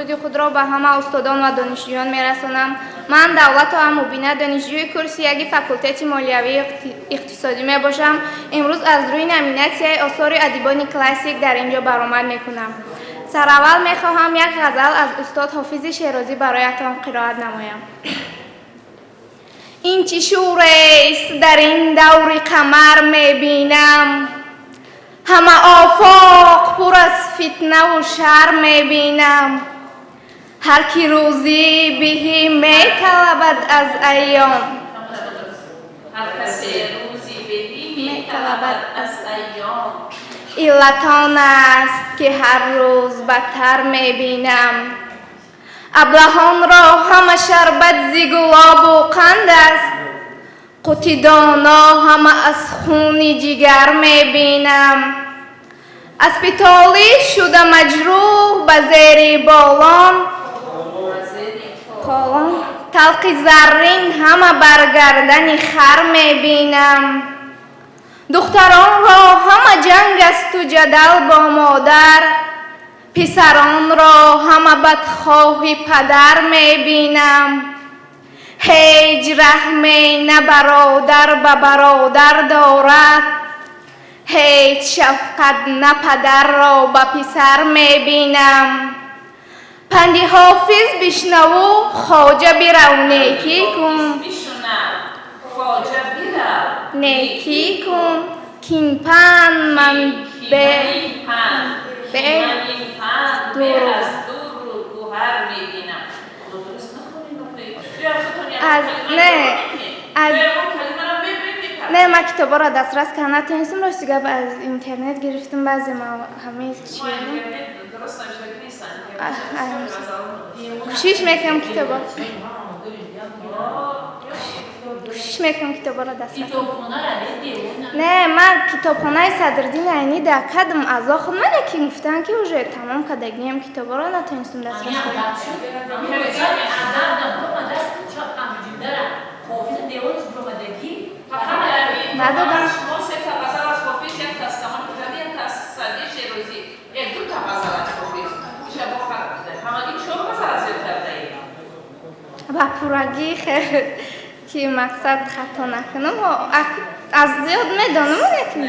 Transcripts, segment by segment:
Дуруди худро ба ҳама устодон ва донишҷӯён мерасонам. Ман Давлатова Мубина, донишҷӯи курси яки факултети молиявии иқтисодӣ мебошам. Имрӯз аз рӯи номинатсияи осори адибони классик дар ин ҷо баромад мекунам. Сараввал мехоҳам як ғазал аз устод Ҳофизи Шерозӣ бароятон қироат намоям. Ин чӣ шӯрест, дар ин даври қамар мебинам? Ҳама офоқ пур аз фитнаву шар мебинам. Ҳар ки рӯзӣ биҳӣ металабад аз айём. Ҳар касе рӯзи беҳӣ металабад аз айём. Иллат он аст, ки ҳар рӯз бадтар мебинам. Аблаҳонро ҳама шарбат зи гулобу қанд аст, қути доно ҳама аз хуни ҷигар мебинам. Аспи толӣ шуда маҷрӯҳ ба зери болон, полон, талқи заррин ҳама бар гардани хар мебинам. Духтаронро ҳама ҷанг асту ҷадал бо модар, писаронро ҳама бадхоҳи падар мебинам. Ҳеҷ раҳме на бародар ба бародар дорад, ҳеҷ шафқат на падарро ба писар мебинам. Панди Ҳофиз бишнаву, хоҷа, бирав, некӣ кун. Бишунав, хоҷа, бирав. Некӣ кун, кин панд ман бе панд бе ман панд дуру. Аз дуру гӯҳар мебинам. Дуруст нахонед. Аз не, аз калимаро мебинем. Не, ман китобҳоро дастрас карда натонистам, рости гап, аз интернет гирифтам баъзе ҳамаи чи. Дуруст навиштагӣ нестанд. Кӯшиш мекунам китобо, кӯшиш мекунам китобҳоро дастрас. Не, ман китобхонаи Садриддини Айнӣ дар кадам аъзо худ ман, ки гуфтанд, ки уже тамом кардагием китобҳоро, натонистам дастрас кунам. Надодам. Шумо се та ғазал аз Ҳофиз, як та аз Камол Хуҷандӣ, як та аз Саъдии Шерозӣ, як ду та ғазал аз Ҳофиз. Иша бо ҳамагӣ чор ғазал аз ёд кардаед. Ба пуррагӣ хел ки мақсад хато накунам, аз зиёд медонам, лекин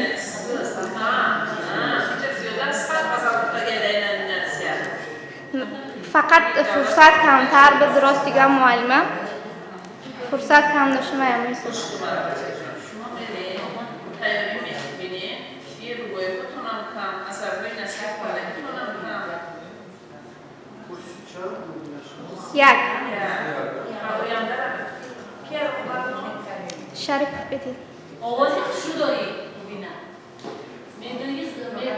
Инҷа зиёда аз 100 ғазал гуфтагиед дар ин номинатсия. Фақат фурсат камтар буд, рости гап, муаллима, фурсат кам доштам, аямоисо. Шумо меред, тайёрӣ мебинед, ки рубоиҳотонам кам, асарҳои насиҳат кардагитонам кам. Як. Оянда ки барнома? Шарипов бедил. Овози хушрӯ дорӣ, Мубина. Медонӣ,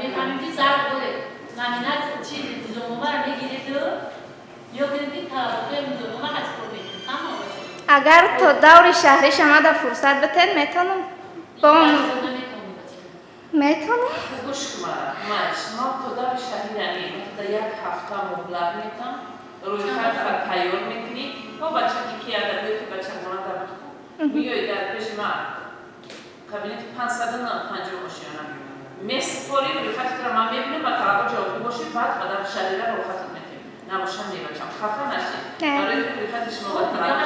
мефаҳмем, ки завқ доред. Номинатсия чи низомномаро мегиреду ё кунед, ки талаботҳои низомнома қати кор мекунед, ҳама бошед. Агар то даври шаҳрӣ шамада фурсат битед, метавонам бо Наметавонӣ, бача. Метавонам. Гӯш кун, ман шумо то даври шаҳрӣ нами, то як ҳафта муҳлат метам, рӯйхатро тайёр мекунӣ. Ҳо, бачаки ки адабиёти бачагона дар меёй, дар пеши ман, кабинети 550 ошёна месупорӣ рӯйхатитро, ман мебинам, ба талабот ҷавобгӯ бошӣ, баъд ба даври шаҳрира рӯйхатат метем. Набошам, не, бачам, хафа нашед. Не. Барои рӯйхати шумо ба талабот